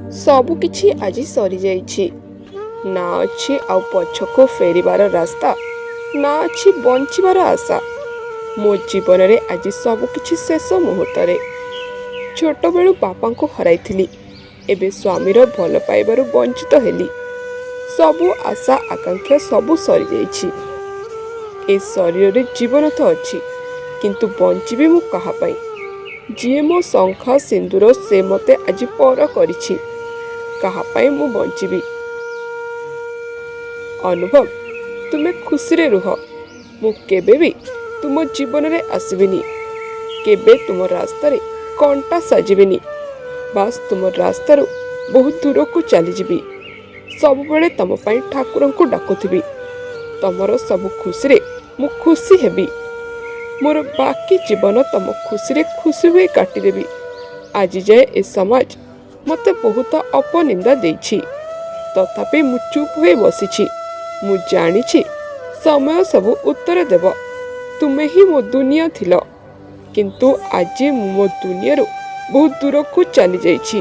ସବୁକିଛି ଆଜି ସରିଯାଇଛି। ନା ଅଛି ଆଉ ପଛକୁ ଫେରିବାର ରାସ୍ତା, ନା ଅଛି ବଞ୍ଚିବାର ଆଶା। ମୋ ଜୀବନରେ ଆଜି ସବୁକିଛି ଶେଷ ମୁହୂର୍ତ୍ତରେ। ଛୋଟବେଳୁ ବାପାଙ୍କୁ ହରାଇଥିଲି, ଏବେ ସ୍ୱାମୀର ଭଲ ପାଇବାରୁ ବଞ୍ଚିତ ହେଲି। ସବୁ ଆଶା ଆକାଂକ୍ଷା ସବୁ ସରିଯାଇଛି। ଏ ଶରୀରରେ ଜୀବନ ତ ଅଛି, କିନ୍ତୁ ବଞ୍ଚିବି ମୁଁ କାହା ପାଇଁ? ଯିଏ ମୋ ଶଙ୍ଖା ସିନ୍ଦୁର, ସେ ମୋତେ ଆଜି ପର କରିଛି। କାହା ପାଇଁ ମୁଁ ବଞ୍ଚିବି? ଅନୁଭବ, ତୁମେ ଖୁସିରେ ରୁହ। ମୁଁ କେବେ ବି ତୁମ ଜୀବନରେ ଆସିବିନି, କେବେ ତୁମ ରାସ୍ତାରେ କଣ୍ଟା ସାଜିବିନି। ବାସ୍, ତୁମ ରାସ୍ତାରୁ ବହୁତ ଦୂରକୁ ଚାଲିଯିବି। ସବୁବେଳେ ତମ ପାଇଁ ଠାକୁରଙ୍କୁ ଡାକୁଥିବି। ତମର ସବୁ ଖୁସିରେ ମୁଁ ଖୁସି ହେବି। ମୋର ବାକି ଜୀବନ ତମ ଖୁସିରେ ଖୁସି ହୋଇ କାଟିଦେବି। ଆଜି ଯାଏ ଏ ସମାଜ ମୋତେ ବହୁତ ଅପନିନ୍ଦା ଦେଇଛି, ତଥାପି ମୁଁ ଚୁପ୍ ହୋଇ ବସିଛି। ମୁଁ ଜାଣିଛି ସମୟ ସବୁ ଉତ୍ତର ଦେବ। ତୁମେ ହିଁ ମୋ ଦୁନିଆ ଥିଲ, କିନ୍ତୁ ଆଜି ମୁଁ ମୋ ଦୁନିଆରୁ ବହୁତ ଦୂରକୁ ଚାଲିଯାଇଛି।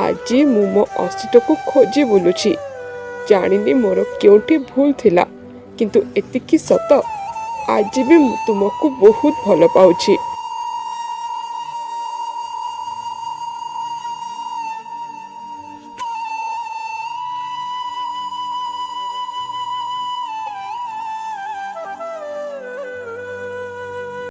ଆଜି ମୁଁ ମୋ ଅସ୍ତିତ୍ୱକୁ ଖୋଜି ବୁଲୁଛି। ଜାଣିନି ମୋର କେଉଁଠି ଭୁଲ ଥିଲା, କିନ୍ତୁ ଏତିକି ସତ, ଆଜି ବି ମୁଁ ତୁମକୁ ବହୁତ ଭଲ ପାଉଛି।